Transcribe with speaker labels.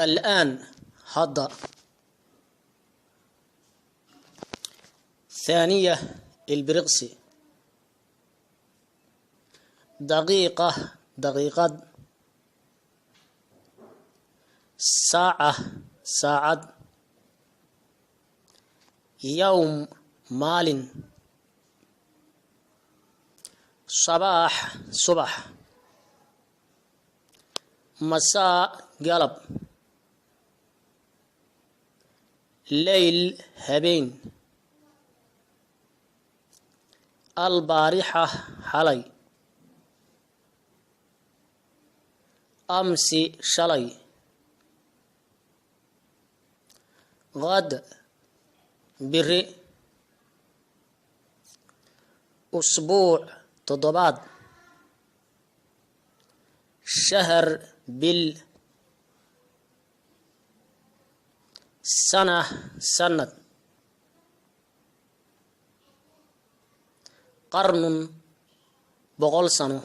Speaker 1: Al'aan hadda. Thaaniya ilbiriqsi. Daqiiqa daqiiqad. Saaca saacad. Yowm maalin. Sabaax subax. Masaa galab. Leyl habeen. Albaarixa xalay. Amsi shalay. Qad biri. Usbuuc toddobaad. Shahar bil. Sana sanad. Qarnun 100 sano.